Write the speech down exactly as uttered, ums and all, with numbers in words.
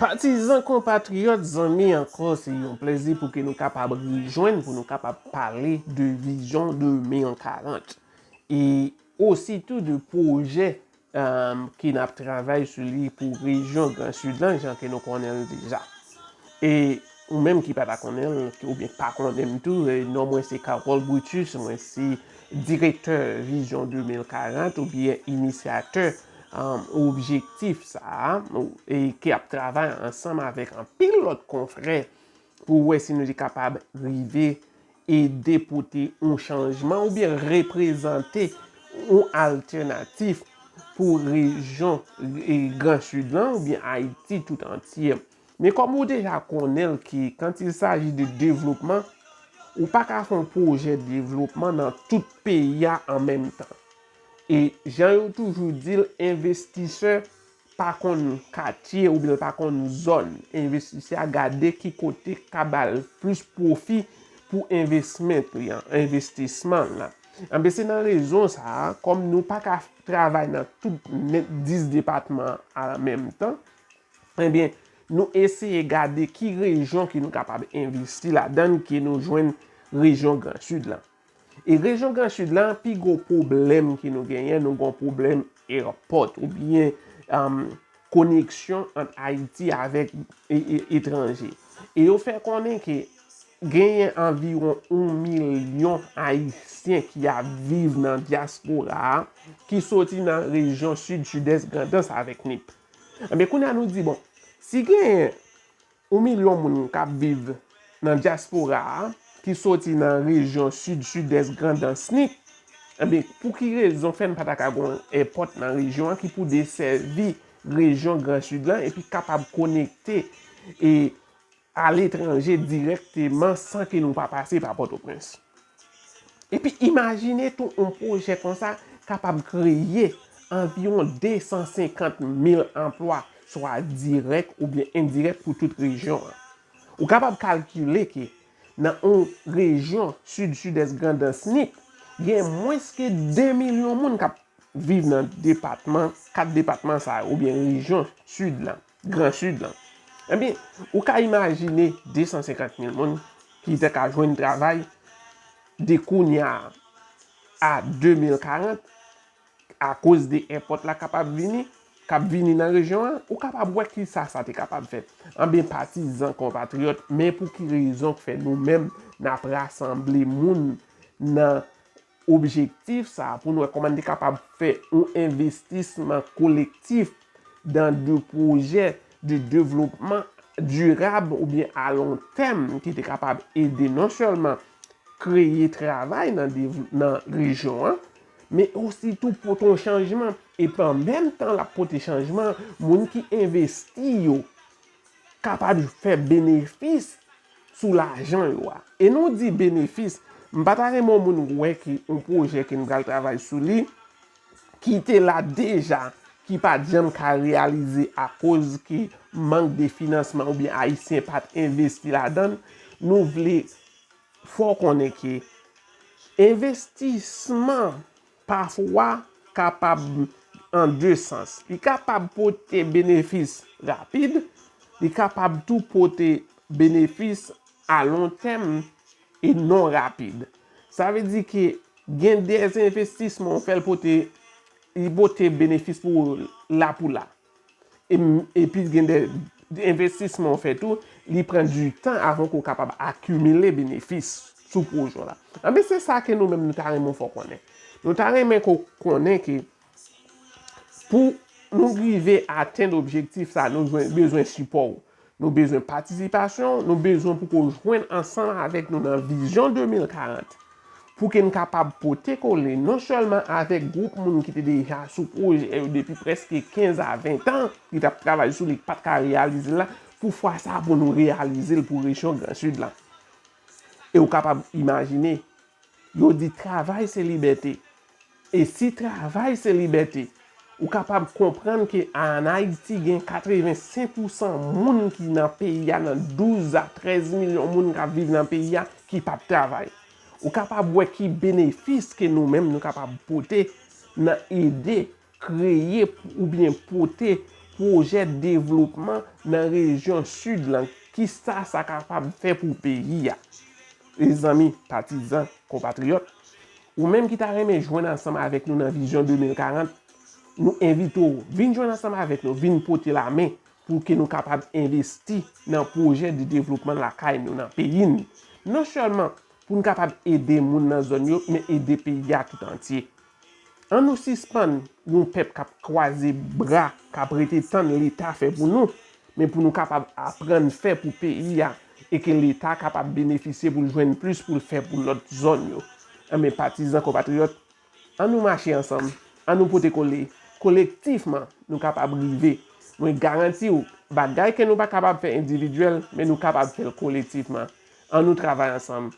Patizan, konpatriyòt, zanmi ankò, se yon plezi pou ke nou kapab rejwenn, pou nou kapab pale de vizyon de mil karant. E ositou de pwojè, um, ke n ap travay sou li pou rejyon Gran Sid lan, jan ke nou konnen l deja. E ou menm ki pa ta konnen l, oubyen pa konnen m tou, e non mwen se Carole Brutus, mwen se direktè Vizyon de mil karant oubyen inisyatè, um, objektif sa a, e ki ap travay ansanm avèk anpil lòt konfrè pou wè si nou te kapab rive ede pote yon chanjman oubyen reprezante yon altènatif pou rejyon, e, Gran Sid lan oubyen Ayiti tout antye. Men kòm ou deja konnen l ke quand il s'agit de développement, ou pa ka fè yon pwojè devlopman nan tout peyi a an menm tan. E jan yo toujou di l, envestisè pa konn katye oubyen l pa konn zòn. Envestisè a gade ki kote ka ba l plis pwofi pou envestment li an, envestisman l la. Anben, se nan rezon sa a, kòm nou pa ka travay nan tout nèt dis depatman an menm tan, ebyen, nou eseye gade ki rejyon ke nou kapab envesti ladan l, ke nou jwenn rejyon Gran Sid lan. E rejyon Gran Sid lan, pi gwo pwoblèm ke nou genyen, nou gen yon pwoblèm airport oubyen, um, koneksyon ant Ayiti avèk e, e, etranje. E yo fè konnen ke genyen anviwon yon milyon Ayisyen ki ap viv nan dyaspora a, ki soti nan rejyon Sid, Sidès, Grandans avèk Nip. Enben, kounye a nou di, bon, si genyen yon milyon moun k ap viv nan dyaspora a, ki soti nan rejyon Sid, Sidès, Grandans, Nip, enben, pou ki rezon fè n pa ta ka gen yon èpòt nan rejyon an ki pou desèvi rejyon Gran Sid lan epi kapab konekte e aletranje dirèkteman san ke nou pa pase pa Pòtoprens. Epi imajine tou yon pwojè konsa kapab kreye anviwon de san senkant mil anplwa, swa dirèk oubyen endirèk pou tout rejyon an. Ou kapab kalkile ke nan yon rejyon Sid, Sidès, Grandans, Nip, gen mwens ke de milyon moun k ap viv nan depatman, kat depatman sa yo, oubyen rejyon Sid lan, Gran Sid lan. Ebyen, ou ka imajine de san senkant mil moun ki te ka jwenn travay de kounye a a de mil karant, akoz de èpòt la kapab vini, k ap vini nan rejyon an, ou kapab wè kisa sa te kapab fèt. Anben, patizan, konpatriyòt, men pou ki rezon k fè nou menm n ap rasanble moun nan objektif sa a pou n wè kòman n te kapab fè yon envestisman kolektif dan de pwojè de devlopman dirab oubyen a lon tèm ki te kapab ede non sèlman kreye travay nan dev-, nan rejyon an, men ositou pote yon chanjman. Epi an menm tan l ap pote chanjman, moun ki envesti yo kapab fè benefis sou lajan yo a. E nou di benefis, m pa ta renmen yon moun wè ke yon pwojè ke n pral travay sou li, ki te la deja, ki pa t janm ka reyalize akoz ke mank de finansman oubyen Ayisyen pa t envesti ladan l, nou vle fè w konnen ke envestisman pafwa kapab an de sans. Li kapab pote benefis rapid, li kapab tou pote benefis a lon tèm e non rapid. Sa vle di ke gen de envestisman w fè l pote, li pote benefis pou w la pou la. E, epi gen de, de envestisman w fè tou, li pran du tan avan ke w kapab akimile benefis sou pwojè w la. Anben, se sa ke nou menm nou ta renmen fè w konnen. Nou ta renmen ke w konnen ke pou nou rive atenn objektif sa, nou jwenn, bezwen sipò w. Nou bezwen patisipasyon w, nou bezwen pou ke w jwenn ansanm avèk nou nan vizyon de mil karant. Pou ke n kapab pote kole non sèlman avèk gwoup moun ki te deja sou pwojè yo depi prèske kenz a ven tan, ki t ap travay sou li, ki pa t ka reyalize l la, pou fwa sa a pou nou reyalize l pou rejyon Gran Sid lan. E w kapab imajine, yo di travay se libète. E si travay se libète, ou kapab konprann ke an Ayiti gen katrevensenk pousan moun ki nan peyi a, nan douz a trèz milyon moun k ap viv nan peyi a, ki p ap travay. Ou kapab wè ki benefis ke nou menm nou kapab pote nan ede kreye oubyen pote pwojè devlopman nan rejyon sid lan, kisa sa kapab fè pou peyi a. Mezanmi, patizan, konpatriyòt, ou menm ki ta renmen jwenn ansanm avèk nou nan vizyon de mil karant, nou envite w vin jwenn ansanm avèk nou, vin pote lamen pou ke nou kapab envesti nan pwojè de devlopman lakay nou, nan peyi n. Non sèlman pou n kapab ede moun nan zòn yo, men ede peyi a tout antye. An nou sispann yon pèp k ap kwaze bra, k ap rete tann Leta fè pou nou, men pou nou kapab aprann fè pou peyi a, e ke Leta kapab benefisye pou l jwenn plis pou l fè pou lòt zòn yo. Enben, patizan, konpatriyòt, an nou mache ansanm, an nou pote kole, kolektifman, nou kapab rive. Mwen garanti w, bagay ke nou pa kapab fè endividyèl, men nou kapab fè l kolektifman. An nou travay ansanm.